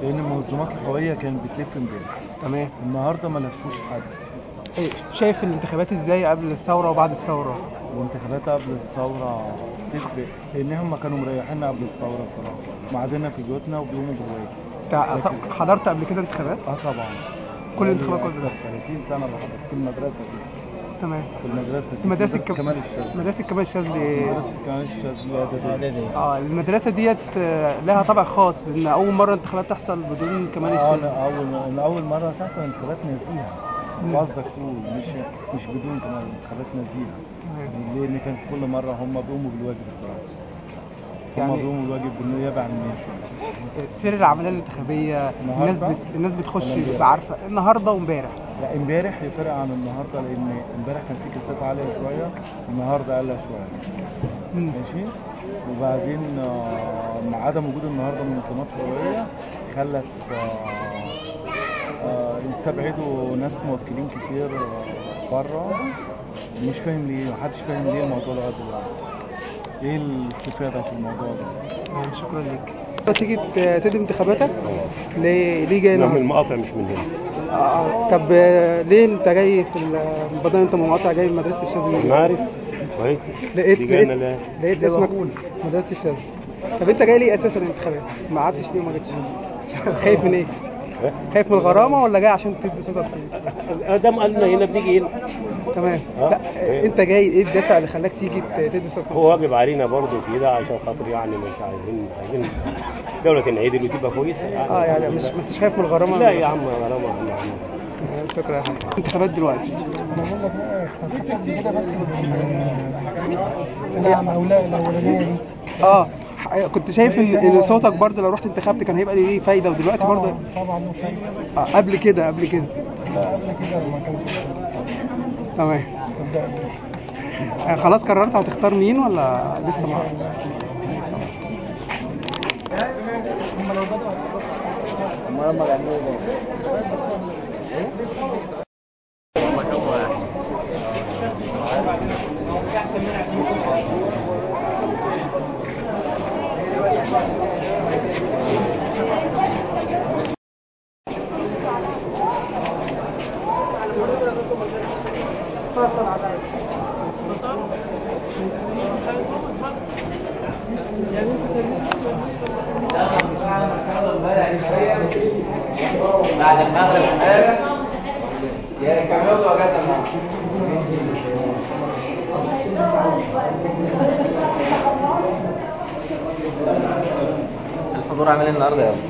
لان المنظمات الحقوقية كانت بتلف امبارح. تمام. النهارده ما لفوش حد. ايه شايف الانتخابات ازاي قبل الثورة وبعد الثورة؟ الانتخابات قبل الثورة تفرق، لان هم كانوا مريحيننا قبل الثورة صراحة، معادنا في بيوتنا وبيقوموا بالواجب. حضرت قبل كده انتخابات؟ اه طبعا. كل الانتخابات كل 30 سنة بحضر في المدرسة دي. تمام. في المدرسة دي، مدرسه كمال الشاذلي. مدرسه كمال الشاذلي. مدرسه كمال الشاذلي. المدرسة ديت لها طابع خاص، ان اول مرة انتخابات تحصل بدون كمال الشاذلي. اول مرة تحصل انتخابات نزيهة. قصدك تقول مش بدون كمان انتخابات نزيهة. لان كان كل مرة هم بيقوموا بالواجب الصراحة. يعني هم بيقوموا بالواجب بالنيابة عن الناس. سير العملية الانتخابية الناس بتخش بتبقى عارفه النهارده وامبارح. لا امبارح يفرق عن النهارده، لان امبارح كان في كلسات عالية شوية، النهارده اقل شوية. ماشي. وبعدين مع عدم وجود النهارده منظمات حقوقيه خلت يستبعدوا ناس موكلين كتير بره. مش فاهم ليه، محدش فاهم ليه الموضوع ده دلوقتي. ايه الاستفادة في الموضوع ده؟ شكرا لك. تيجي تدي انتخاباتك؟ ليه جاي؟ من المقاطع مش من هنا. طب ليه انت جاي في بدل انت من المقاطع جاي من مدرسه الشاذلي؟ انا عارف. طيب لقيت اسمك مدرسه الشاذلي. طب انت جاي ليه اساسا الانتخابات؟ ما قعدتش ليه وما جيتش؟ خايف من ايه؟ خايف من الغرامة ولا جاي عشان تدي صوتك؟ ادم قالنا هنا بنيجي هنا. تمام. لا انت جاي ايه الدافع اللي خلاك تيجي تدي صوتك؟ هو واجب علينا برضه كده عشان خاطر يعني مش عايزين دولة تنعدل وتبقى كويسة يعني. يعني مش ما انتش خايف من الغرامة؟ لا يا عم غرامة. شكرا يا حاج. انتخابات دلوقتي انا بقول لك بقى كده بس نعم او لا الاولانية دي. كنت شايف ان صوتك برضه لو رحت انتخبت كان هيبقى ليه فايده، ودلوقتي برضه طبعا له فايده. قبل كده لا قبل كده ما كانش. تمام. صدقني. خلاص قررت هتختار مين ولا لسه ما؟ بعد المغرب امبارح يا كملوا وجدنا الحضور عامل ايه النهارده يا ابني؟